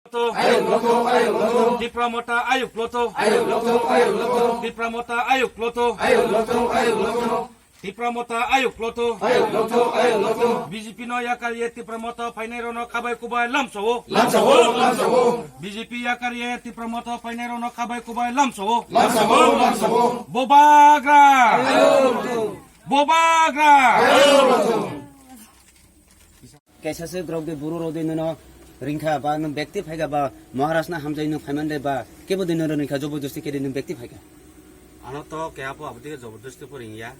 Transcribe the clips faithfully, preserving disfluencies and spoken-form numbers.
Ayuk loto, ayuk loto. Tipra Motha ayuk loto. Ayuk loto, ayuk loto. Tipra Motha ayuk loto. Ayuk loto, ayuk loto. Tipra Motha ayuk loto. Ayuk loto, ayuk loto. B J P no yakar ye Tipra Motha phainai rokno khabai kubai lamsao. Lamsao, lamsao. B J P yakar ye Tipra Motha phainai rokno khabai kubai lamsao. Lamsao, lamsao. Bubagra. Ayuk loto. Bubagra. Ayuk loto. Kaisa se grok de buru rok de nono ringkha ba nwng bekti phaika ba Maharaj na hamjai nwng phaiman de ba kebo de nono ringkha jobo josti khe de nwng bekti phaika. Ano to keha po abdi ke jobordosti po ringya,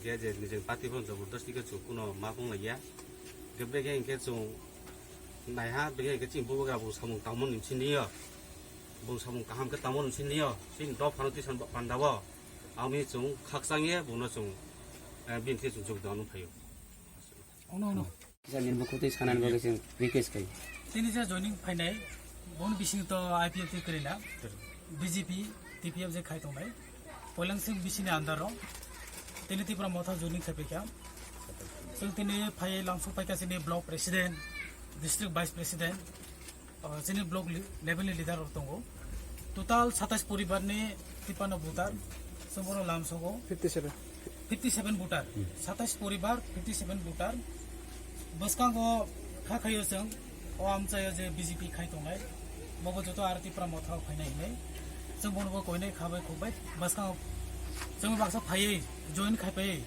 je je nijeng party po jobordosti ke chuk kuno ma pung laiya. Ge bege hingke chung naiha bege hingke chini bubagra bo samung tangmo ni siniyo, bo samung kaham ke tangmo ni siniyo, chini dopha no tisan panda bo. Ami chung khakchang ye bo no chung, eh, bini khe chung jogdan no phaio. Ono, ono. Kisa nini bukhuk twi sanani bagwi chwng request khai. Tini je joining phainai, boni bising to I P F T kwrwina, B J P, T P F je khai tongnai, poilang sing bisini under o, tini Tipra Motha joining khai paikha. Chwng tini phai lamsok paikha chini block president, district vice president, o, chini block li-, level ni leader rok tongo. Total satais poribar ni tipano voter, chwng bono lamsogo. Fifty seven. Fifty seven voter, satais poribar, fifty seven voter. Bwskango kha khaio chwng, o amchaio je B J P khai tongnai, bobo joto R T Tipra Motha o phainai hinwi. Chwng bono bo koinai kha bai khuk bai, bwskango chwng baksa phaiwi, join khai phaiwi,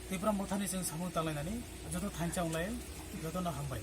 Tipra Motha ni chwng samung talainani, joto thansa wnglai, jotono hambai.